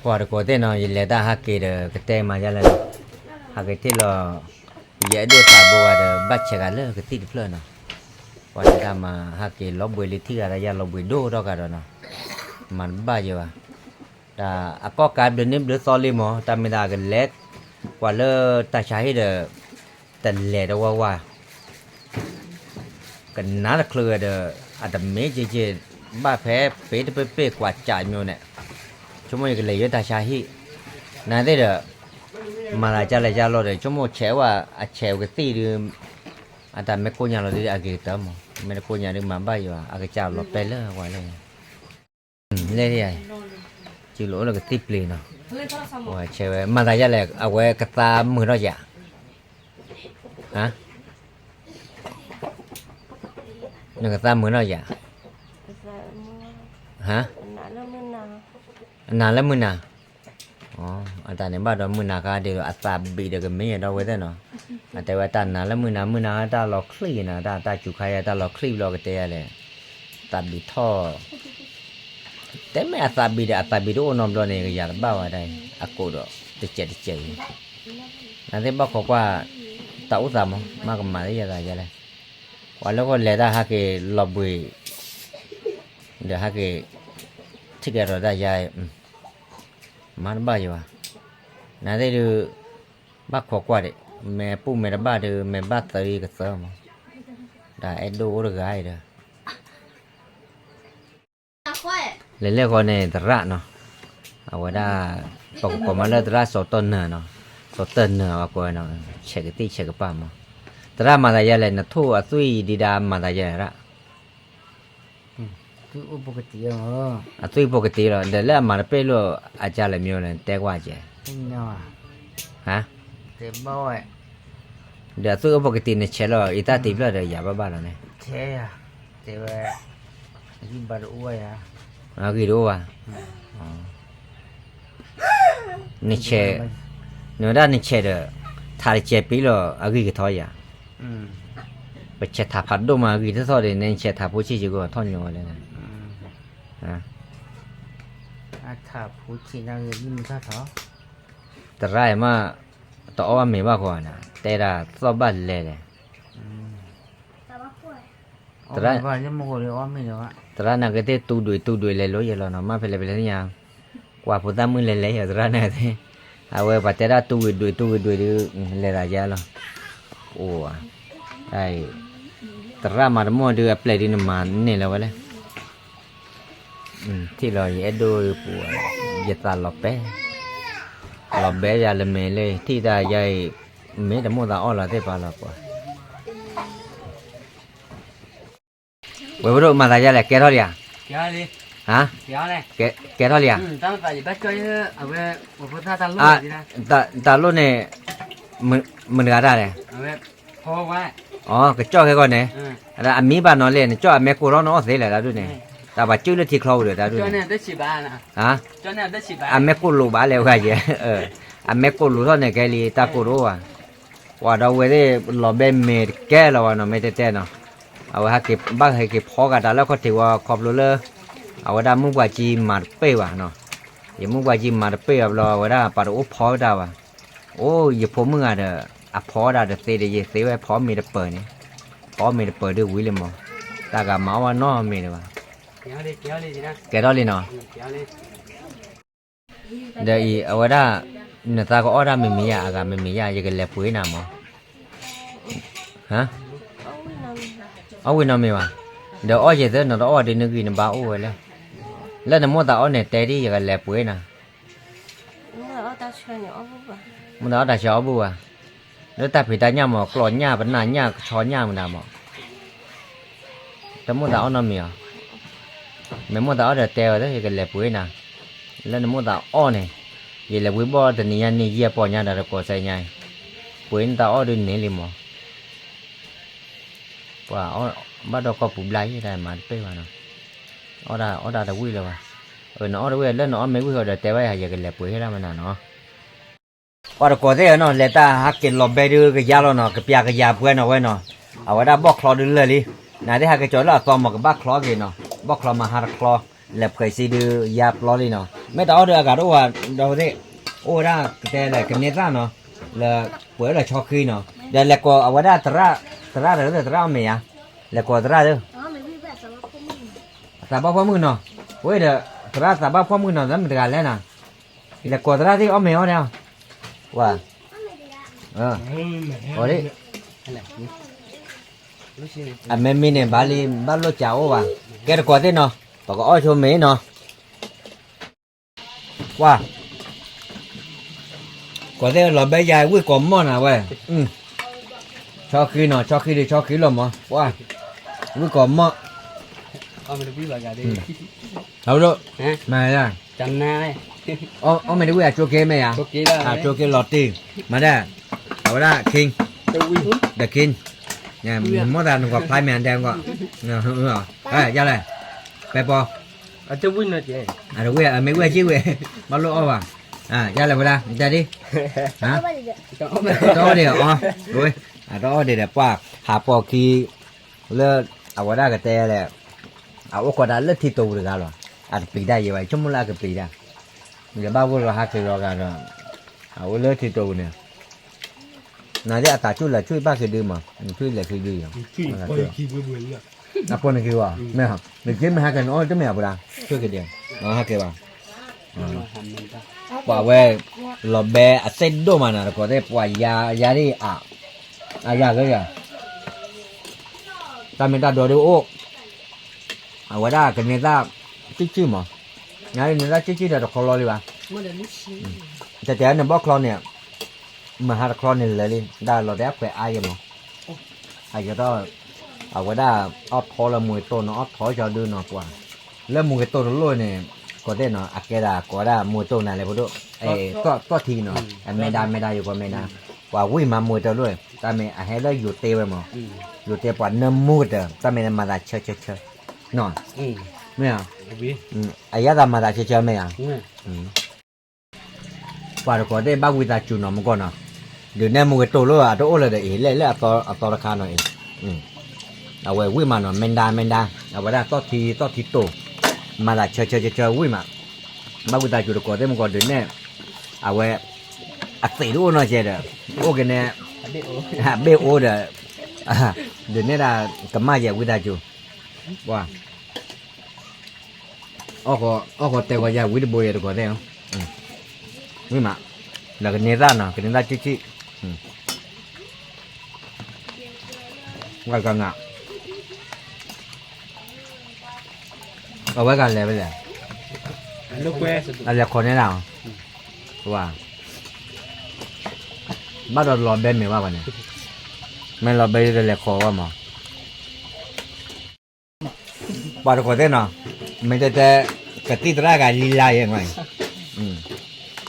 ပှၤတကိးသ့ၣ်နီၤ ယလဲၤတၢ်ဟးက့ၤဒီး ကတဲမၤယါလဲၣ်နီၤ, ဟးက့ၤထံၣ်လီၤ ယအဲၣ်ဒိးသးဘိဝဲဒီး ဘၣ်ဆဲးဂၤလၢကသံၣ်တဖျၢၣ်နီၤ, ပှၤလဲၤတၢ်မၤဟးက့ၤလီၤဘှံးလံ ထံၣ်ဂၤတၢ်ယါလီၤဘှံးဒိၣ်ထီၣ်ဂၤဒီးနီၤ, မၤတဘၣ်ယဲဘၣ်, တၢ်အကီၢ်ကးဘျုးနံၣ်ဘျုးသီလံမး တၢ်မ့ၢ်သးကလဲၤ ပှၤလၢတၢ်ဆါဟံၣ်ဒီး တလဲၤတဝါဝါ ကနၣ်တချုးဒီး အတမ့ၢ်က့က့ ဘၣ်ဖဲပ့ၤတပ့ၤပ့ၤကွၢ်ကးမျိုးန့ၣ်, ဆိကမိၣ်ယကလဲၤယဲတၢ်ဆါဟံၣ်, နသ့ၣ်ဒီး မၤသးကလဲၤကလီၤဒီး ဆိကမိၣ်ဆဲးဝဲအဆဲးကသံၣ်ဒုး, အတၢ်မ့ၢ်ကိၢ်ညါလီၤဒုး အဂ့ၤကတၢၢ်မး, မ့ၢ်တကိၢ်ညါဒုး မၤဘၣ်ယွၤ အကစၢ်လီၤပဲလၢဝဲလၢ လဲၣ်, ကၠူလိာ်အိၣ်လၢကသံၣ်ပျ့ၤနီၤ, ဆဲးဝဲ မၤသးယါလဲၣ် အဝဲကသါမုာ်ထီၣ်ယၤ ဟါ, နကသါမုာ်ထီၣ်ယၤ, ဟါ, အနၤလၢမုၢ်နၤ, အတၢ်န့ၣ်ဘၣ်ဒီးမုၢ်နၤခါဒ်သိး အသးဘံၣ်ဒီးကမ့ၢ်ယၤဒီးဝဲသ့ၣ်နီၤ, အတဲဝဲတၢ်နၤလၢမုၢ်နၤ မုၢ်နၤခါတၢ်လီၤချံၣ်နီၤ တၢ် တၢ်စူၤခါယၤတၢ်လီၤချံၣ်ဘျီကတဲယၤလဲၣ်, သးဘံၣ်ထီၣ် တဲမ့ၢ်အသးဘံၣ်ဒီး အသးဘံၣ်တအိၣ်နီတဘျီန့ၣ် ကယၤတဘၣ်ဝဲဒၣ်အံၤ အကိးဒီး တစဲးတစဲးအံၤ, နသ့ၣ်ဘၣ်ခိးကွၢ် တၢ်အိၣ်သးမး မ့ၢ်ကမၤသ့ၣ်ယၤသးယါလဲၣ်, ပှၤလၢဃိလဲၤတၢ်ဟးက့ၤလီၤဘှံး ဒီးဟးက့ၤ ထံၣ်ကဲထီၣ်တၢ်ယါအံၤ မၤတဘၣ်ယၤဘၣ်, နသ့ၣ်ဒုး ဘၣ်ခိးကွၢ်ဒံး မ့ၢ်ပူၣ်မ့ၢ်တဘၣ်ဒုး မ့ၢ်ဘၣ်သၢအံၤကသၢမး, တၢ်အဲၣ်ဒိၣ်အိၣ်တဂၤအံၤဒီး လဲၤလဲၤဃီန့ၣ်သရၣ်နီၤ, အဝဲဒၣ် ပကကိးမးလၢသရၣ်စီၤတၢၢ်နၢၤနီၤ, စီၤတၢၢ်နၢၤအကိးနီၤ, ဆဲးကသံၣ်ဆဲးကပၤမး, သရၣ်မၤသးယါလဲၣ် နထိၣ်အသွံၣ်ဒံးဒၣ်မၤသးယါလဲၣ်သရၣ် အသွံၣ်ပကတ့လီၤ ဒီးလၢအမၤတပ့ၢ်လိာ်အကါလဲၣ်မ့ၢ်လဲၣ် တဲကွၢ်ကဲ, ဟါ, ဒီးအသွံၣ်အိၣ်ပကတ့နဆဲးလီၤ အံၤတၢ်တ့ဖျၢၣ်ဒီးယၤဘၣ်ဘၣ်လီၤန့ၣ်, ဂံၢ်တအိၣ်ဘၣ်, နဆဲး, နဝဲဒၣ်နဆဲးဒီး, ထးတစဲးပံလီၤ အဂံၢ်ကထီၣ်ယၤ, ပဆဲးထးဖးဒိၣ်မး အဂံၢ်တထီၣ်ဒ်န့ၣ် နဆဲးထးဖိဆံးကီးထီၣ်ညီဝဲလဲၣ်, သရၣ်မး, တအီၣ်ဘၣ်မ့ၤဘၣ်ဃီနၤ တဲဒၣ်သီၣ်ဘၣ်လဲၤလဲၣ် သရၣ်နာ်က့ၤသ့ၣ်တူဒွံးတူဒွံးလဲၤလိယဲလီၤနီၤ မ့ၢ်ဖဲလဲၣ်ဖဲလဲၣ်သ့ၣ်ညါ, ကွၢ်ဖိသၣ်မုၣ်လဲၤလဲၤယဲသရၣ်နာ်က့ၤသ့ၣ်, အဝဲပှၤတဲဒၣ်တူဝံၤဒွံးတူဝံၤဒွံးဒုး, လဲၤသးယါလီၤ, အိၣ်, သရၣ်မၤတမီၢ်ဒုးအပျဲၢ်ဒုးနမၤန့ၢ်လၢၤဝဲလဲၣ်, ထံၣ်လီၤယအဲၣ်ဒိးပူၤ, ယသးလီၤပဲ, လီၤဘဲယၤလၢမ့ၢ်လၢထံၣ်တၢ်ယါအံၤ, မ့ၢ်တမိၣ်သးအီၣ်လီၤသ့ၣ်ပာ်လီၤပှၤ ဝဲပဒိၣ်မၤသးယါလဲၣ် ကဲထီၣ်လံဧါ, ဟါ, ကဲထီၣ်လံဧါ, တၢ်လိၣ်န့ၣ်, မုၢ်တဂၤတၢ်လဲၣ်, အကကၠီၣ်ခဲကီၢ်န့ၣ်, အမံဘၣ်နီၤလဲၣ် နကၠီၣ်အမဲာ်ကိၢ်ထီၣ်နအီၣ်သ့လဲၣ်တၢ်ဒုးန့ၣ်, တၢ်ပှၤကၠုၣ်လၢထံချီပူၤဒီးတၢ်ဒုးန့ၣ်, အမဲာ်ကိၢ်လိာ်ဘၣ်လဲၣ်ဝဲယဲ, အမဲာ်ကိၢ်လိာ်ထီၣ်န့ၣ်ကဲလံ တၢ်ကိၢ်တအိၣ်ဘၣ်, ပှၤဒီးဝဲသ့ၣ်လီၤဘဲမ့ၢ်တကဲလီၤဝဲနီၤ မ့ၢ်တဲတဲနီၤ, အဝဲဟဲက့ၤဘၣ်ဟဲက့ၤဖီကၤတၢ်လၢခီၣ်ထံးဝဲခီဖျိလၢ, အဝဲဒၣ်မုၣ်ပှၢ်ကၠံမၤတပ့ၢ်ဘၣ်နီၤ, ယမုၣ်ပှၢ်ကၠံမၤတပ့ၢ်ဘၣ်ဘျီ အဝဲဒၣ်ပှၤတအိၣ်ဖီကတၢ်ဘၣ်, အိၣ်ယဖိမုၣ်ဂၤဒီး, အဖီဒၣ်တသ့တယံၤသ့ဝဲဖီမ့ၤတပၢၤန့ၣ်, ဖီမ့ၤတပၢၤဒုးဝံၤလံမး, တၢ်ဂၤမၤအီၣ်ဘၣ်နီတမံၤဒံးဘၣ်, ကဲထီၣ်လံနီၤ ဒီးအံၤအဝဲဒၣ်, နသးကအီၣ်တၢ်မ့မ့ၢ်ယါ အဂၤမ့မ့ၢ်ယါ ယကလဲၤပှ့ၤနၤမး, ဟါ, အီၣ်ဝံၤနီတမံၤဘၣ်, ဒီးအီၣ်ယဲၢ်သၢနီၤတအီၣ်ဒ်နဂံၢ်နဘါအိၣ်ဝဲလဲၣ်, လၢနမိၣ်သးအီၣ်န့ၣ်တဲဒ်ယကလဲၤပှ့ၤနၤ မ့ၢ်အီၣ်တၢ်ဆၢအီၣ်ဘၣ်, လၢတၢ်ဖံးတၢ်ညၣ်မး ကျီၢ်ညၣ် ပနၢ်ညၣ် ကဆီညၣ်မတၤမး, တမိၣ်သးအီၣ်နီတမံၤဧါ, မ့ၢ်မိၣ်သးအီၣ်ဒီးတဲဝဲလၢ ယကလဲၤပှ့ၤနၤ, လၢနမိၣ်သးအီၣ်န့ၣ်, ယလဲၤဝံၤဘီၣ်တနံၤညါန့ၣ် ယဲၢ်ပီညါဒီးတကိးစဲညါအံၤ, ပှ့ၤနတၢ်အီၣ်ဒုးန့ၣ်လံမး ပှၤအီၣ်ဘၣ်ဒီးကီၢ်ပူၤဘျါယဲၢ် တၢ်မၤတပ့ၢ်ဘၣ်နီၤ, အီၣ်ဒၣ်အီၣ်ဒၣ်တဝံၣ်လၢၤဘၣ်, နအီၣ်တဝံၣ်လၢနအီၣ်မ့ၢ်ဝံၣ်ဃီဒီးတဲဘၣ်ယၤ ယကလဲၤပှ့ၤဟ့ၣ်ဒၣ်မနၤနီၤ, ပှၤတကိးသ့ၣ်နီၤ လဲၤတၢ်ဟးက့ၤလီၤဘဲဒုးကယါလီၤနီၤ ကပျၢ်ကယၤပှဲၤနီၤဝဲနီၤ, အဝဲဒၣ်ဘီၣ်ချီဒုးလၢာ်လံ, နသ့ၣ်ဟးက့ၤကၠီၤလၢအသီမး ကဘၣ်ချီက့ၤနီၤ ဘီၣ်ချီမးဟးတချီ, လဲၤဖှဲးစံဒုးယါပျီလံနီၤ, မ့ၢ်တၢ်အီၣ်ဒီးအဂၤတအိၣ်ဘၣ် ဒီးသ့ၣ်, အိၣ်ဝဲဒၣ်ကတဲလဲၣ် ကန့ၢ်သၣ်နီၤ, လၢပှဲၤလၢဆီဃံနီၤ, ဒီးလဲၤကိးအဝဲဒၣ်သရၣ်, သရၣ်ဒီးသရၣ်အီၣ်မ့ၤယါ, လဲၤကိးသရၣ်သ့ၣ်, သးဘၣ်ဖှီၣ်မုၣ်နီၤ, ဝဲဒီး သရၣ်သးဘၣ်ဖှီၣ်မုၣ်နီၤ သးမ့ၢ်တဂၤလဲၣ်နီၤ, လဲၤကိးသရၣ်သ့ၣ်အီၣ်မ့ၤအီၣ်ဒၣ်, ဝဲ အီၤဒ် အမ့ၢ်မံၤန့ၣ် ဘၣ်လံ ဘၣ်လိၣ်ကးအိၣ်ဘၣ်, ကဲတကိးသ့ၣ်နီၤ, ပကအီၣ်ဆိမ့ၤနီၤ, ကွၢ်, ကိးသ့ၣ်လီၤဘဲယါ ဝံၣ်ကိးမီၢ်နၤဝဲ, ဆီဃံနီၤ ဆီဃံဒီးဆီဃံလီၤမး, ကွၢ်, ဝံၣ်ကိးမီၢ်, အဒိ, မ့ၢ်, အီၣ်မ့ၤတဝံၣ်အကၠိက့ၤမ့ၢ်ယါ, အကၠိက့ၤလီၤတံၢ်, မၤဒၣ်, အဝဲဒၣ် king, the king, မ့ၢ်သးနကွၢ်ဖျါမ့ၢ်အဒဲကီး, ယလဲၣ်, ပဲပီ အတဝံၣ်နီၤကဲ, အတဝံၣ်အမ့ၢ်ဝံၣ်အကၠိဝဲ, ဘၣ်လိၣ်အီၣ်ဘၣ်, ယလဲၣ်ဝဲဒၣ် တၢ်ဒ်, တအီၣ်ဒံးအီၤ, တအီၣ်ဒံးဒီးပှၢ်, ဟးပိာ်ခံ, လၢ, အဝဲဒၣ်ကတဲလဲၣ်, အအိၣ်ခိးတၢ်လၢထံတိၤပူၤတဂၤလီၤ, အတပျံၤတၢ်ယဲဘၣ် ယဆိကမိၣ်လၢအကပျံၤတၢ်, ယဘၣ်ဂိၢ်လီၤဟးက့ၤလီၤဂာ်ဒီး, အအိၣ်လၢထံတိၤပူၤန့ၣ် နသ့ၣ်အတၢ်ဆူၣ်လၢာ်ဆူၣ်ဘၣ်က့ၤဒုမး, ဆူၣ်လဲၤခံဒု, အပိာ်နခံဝဲ, မ့ၢ်ဟါက့ၤနအီၣ်တမ့ၢ်အပူၤဒၣ်, ဆူၣ်က့ၤဒု, ဟးက့ၤဘၣ်, ပှၤဝဲ, လီၤဘဲအစ့ၣ်ဒိၣ်မးနၤတကိးသ့ၣ် ပှၤယါယါဒ်အ, အယါလၢယၤ, တၢ်မ့ၢ်တၢ်ဒီဒ်အိၣ်, အဝဲဒၣ်ကန့ၢ်သၣ်, ဆံၣ်ဆံၣ်မး, နန့ၢ်သၣ်ဆံၣ်ဆံၣ်ဒီးတချီလီၤလံဘၣ် တဲတဲနဘီၣ်ချီန့ၣ်, မဟါတချီန့ၣ်လၢာ်လံ ဒၣ်လီၤတဲအခွဲးအါယဲမး, အယဲၢ်, အဝဲဒၣ်, အီၣ်ထီလၢမူကတိၢ်နီၤ အီၣ်ထီကၠီဒုနီၤပှၤ, လၢမူကတိၢ်တလိၣ်န့ၣ်, ကိးသ့ၣ်နီၤ အကဲဒၣ်ကိးဝဲဒၣ်မူကတိၢ်နၤလဲၣ်ဖိဒိၣ်, သီၣ်ထံနီၤ အမဲဒါမဲဒါယိၤကီးမဲဒါ, ပှၤဝံၣ်မးမူကတိၢ်တလိၣ် တၢ်မ့ၢ်အဟဲလၢယိၤတ့ဝဲမး, ယိၤတ့ပှၤနၢမူကတၢၢ် တၢ်မ့ၢ်မၤသးဆၢဆၢဆၢ, နီၤ, မ့ၢ်, အယါသးမၤသးဆၢဆၢမ့ၢ်ဧါ ပှၤတကိးသ့ၣ်ဘၣ်ဝံသးစူၤနီၤ မူကီၢ်နီၤ, ဒုးနဲမူကတိၢ်လိၣ် အတအိၣ်လၢၤဒီးအံၤ လဲၣ်လၢအသီတခါနီၤအံၤ, အဝဲဝံၣ်မးနီၤ မ့ၢ်ဒါမ့ၢ်ဒါ, အဝဲဒၣ်သီၣ်ထံသီၣ်ထံတိၢ်, မၤသးဆၢဆၢဆၢဆၢဝံၣ်မး, ဘၣ်ဝံသးစူၤတကိးသ့ၣ်မူကီၢ်ဒုးနဲ, အဝဲ, အသံးတအိၣ်နီၤကဲဒီး, အိၣ်ကနဲ, ဘ့ၣ်အိၣ်ဒီး, ဒုးနဲဒၣ်, ကမၣ်ယဲဝံသးစူၤ, ပှၤ အီၣ်ဃီတဲဂီၤယၤဝံတဘိယဲတကိးသ့ၣ်, ဝံၣ်မး, ဒီးကန့ၢ်သၣ်နီၤ ကန့ၢ်သၣ်ဆံၣ်ဆံၣ်, ဝဲကနၣ်, အဝဲကလဲၤဝဲလဲၣ်, အလဲၤခိးန့ၢ်လၢ, ဝါ, ဘၣ်ဒီးလီၤဘဲမ့ၢ်ဝဲန့ၣ်, မ့ၢ်လီၤဘဲတလဲၤခိးဝဲမး ပှၤတကိးသ့ၣ်နီၤ, မ့ၢ်တဲတဲ, ကသံၣ်သရၣ်ဂၤလံလါယဲ,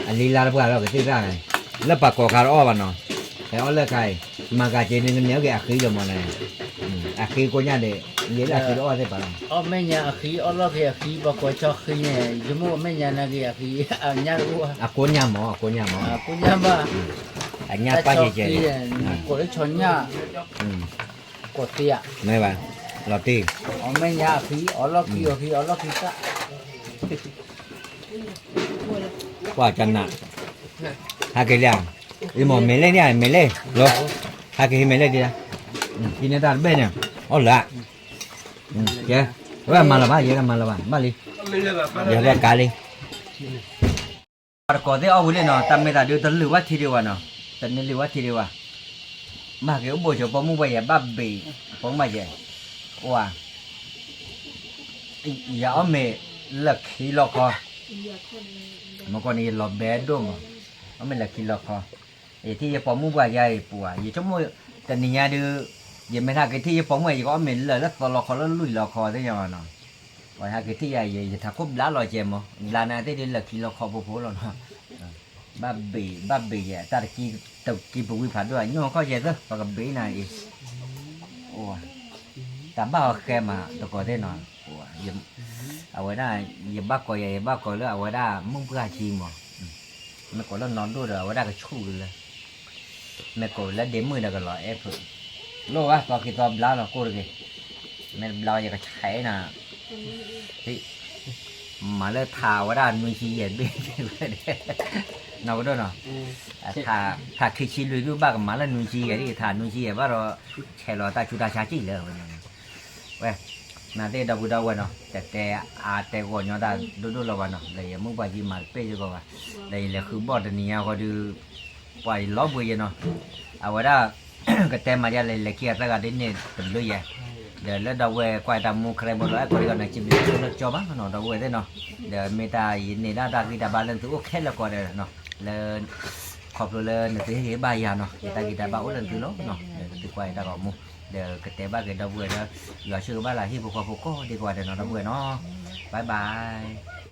အလံလါတပှၢ်လီၤကသံၣ်သရၣ်ဂၤ, လၢပှၤကိးခါတအီၣ်ဘၣ်နီၤ, ဟဲအီၣ်လၢခါအံၤ, မၤကၤက့ၤန့ၣ်ကန့ၢ်က့ၤအဃံလီၤမးန့ၣ်, အဃံကိညၣ်ဒံး, ယဲလၢအဃံတအီၣ်သ့ၣ်ပှၤလီၤ, အီၣ်မဲာ်ညါအဃံ အီၣ်လီၢ်က့ၤအဃံ ပှၤကိးဆီဃံန့ၣ် ယမိၢ်အမဲာ်ညါနာ်က့ၤအဃံ, အညၣ်တအိၣ်, အကိညၣ်မး အကိညၣ်မး, အကိညၣ်ဘၣ်, အညၣ်ပၢ်ကဲကဲ, ကိးလၢဆီညၣ် ကိးသ့ဧါ, မ့ၢ်ဘၣ်, လီၤတံၢ်, အီၣ်မဲာ်ညါအဃံ အီၣ်လီၢ်ခံအီၣ်ဃံ အီၣ်လီၢ်ခံသၣ်, ကွၢ်ကနၣ်, ဟးက့ၤလံဧါ, အံၤမ့ၢ်မ့ၢ်လၢန့ၣ် မ့ၢ်လၢ, လီၤ, ဟးက့ၤဟံးမ့ၢ်လၢဒံး, ဟံးန့ၢ်တၢ်တဘ့ၣ်န့ၣ်, အီၣ်လၢ, ကဲ, ဝဲမၤလီၤဘၣ် ယဲဒၣ်မၤလီၤဘၣ် ဘၣ်လံ, ယဲဒၣ်ကါလံ ပှၤတကိးသ့ၣ်အီၣ်ဝံၤလံနီၤ တၢ်မ့ၢ်သးဒုးတလုာ်ဘၣ်ထံဒံးဝဲနီၤ, တန့ၢ်လုာ်ဘၣ်ထံဒံးဝဲ, မ့ၢ်ဟဲက့ၤအိၣ်ဘိၣ်ဆိပိာ်မုၣ်ပှဲၤယဲၢ်ဘၣ်ဘ့ၣ်, ပိာ်မုၣ်ဘၣ်ယဲၢ်, အိၣ်ဧါ, ယအီၣ်မ့ၤလၢခံလီခီ, မ့ၢ်ကီၢ်န့ၣ်ယလီၤဘဲဒိၣ်မး, အီၣ်မ့ၤလၢခံလီခီ, ယထံၣ်ယပိာ်မုၣ်ပှဲၤယဲၢ်အံၤပူၤဧါ, ယဆိကမိၣ်, တနံၤညါဒုး, ယမ့ၢ်ဟဲက့ၤထံၣ်ယပိာ်မုၣ် ယကအီၣ်မ့ၤလၢာ်လၢသီလီခီလၢလွံၢ်လီခီသ့ၣ်ညါဘၣ်နီၤ ပှၤဟဲက့ၤထံၣ်ယၤ ယထးခိၣ်ဘျါလီၤကဲမး ဘျါနၤသ့ၣ်ဒုးလၢခံလီၤခီဖိဖိလီၤနီၤ ဘၣ်ဘ့ၣ် ဘၣ်ဘ့ၣ်ယဲ တၢ်တကံ တကံပဝံဖးဒိၣ် ညိၣ်ခီၣ်ယဲသၢ ပကဘ့ၣ်နၤအံၤ တၢ်ဘၣ်အီၤဃဲမး တကိးသ့ၣ်နီၤ အဝဲဒၣ် ယဘၣ်ကိးယၤ ယဘၣ်ကိးလၢအဝဲဒၣ်မုၢ်ပှၢ်ထံမး မ့ၢ်ကိးလၢနီၢ်ဒိၣ်ဒီး အဝဲဒၣ်ကဆူၣ်ကလၢ မ့ၢ်ကိးလၢဒ့မုၣ်ဒီးကလီၤအဲၣ်ဖုး လိၣ်ဘၣ်သီခံသီဘျါလီၤကိၢ်တဂ့ၤ မ့ၢ်တဘျါယကဆဲးနၤ ဟံၣ် မၤလၢထးဝဲဒၣ်နွံဆံယဲၢ်ဘ့ၣ်ဝဲဒၣ်, နီၢ်ကဒိၣ်နီၤ, ထးခံဆံလွံၢ်ဒုးဘၣ်ကမၤလၢနွံဆံယဲၢ်ဒ် ထးနွံဆံယဲၢ်ဘၣ်ဒီး ဆဲးလီၤတၢ်ဆူးတၢ်ဆါကံၣ်လၢဝဲန့ၣ်, ဝဲ, နာ်သ့ၣ်ဒီပုၢ်ဒီဝဲၢ်နီၤ တတဲအါတဲဂီၢ်ညီတၢ်ဒိၣ်ဒိၣ်လီၤဘၣ်နီၤ လၢယမုၢ်ပှၢ်ကံမၤတပ့ၢ်စ့ၢ်ကီးဘၣ်, ဒီးယလဲၤဃုဘီၣ်တနံၤညါဃီဒီး ပှၤယလီၤဘှံးယဲနီၤ, အဝဲဒၣ် ကတဲမၤဒ်လဲၣ် လဲၤခံဂၤသၢဂၤဒ်န့ၣ်တဘျုးယဲ, ဒီးလၢဒီပုၢ်ဝဲၢ်ကွၢ်တၢ်မူ subscribe ဘၣ်လီၤ အဲၣ်ကိးဒံကီးန့ၣ် စံးဘျုးလၢကၠီဘၣ်နီၤ ဒီပုၢ်ဝဲၢ်သ့ၣ်နီၤ, ဒီးမ့ၢ်တၢ်ယန့ၢ်ဒၣ်တၢ်ဂံၢ်တၢ်ဘါလၢနသုအိၣ်ခဲလၢာ်ကီးဒီးနီၤ, လၢ ခီဖျိလၢနသုဟ့ၣ်ဂံၢ်ဘါယၤနီၤ ယတၢ်ဂံၢ်တၢ်ဘါအိၣ်လၢနသုလီၤ, ဒီးကသုကွၢ်ယတၢ်ဂီၤမူ, ဒီးကတဲဘၣ်က့ၤဒီပုၢ်ဝဲၢ်လၢ ယွၤဆိၣ်ဂ့ၤဘၣ်လၢဟံၣ်ဖိဃီဖိကိးဒံကီးဒီးနီၤ ဒီပုၢ်ဝဲၢ်နီၤ, bye bye.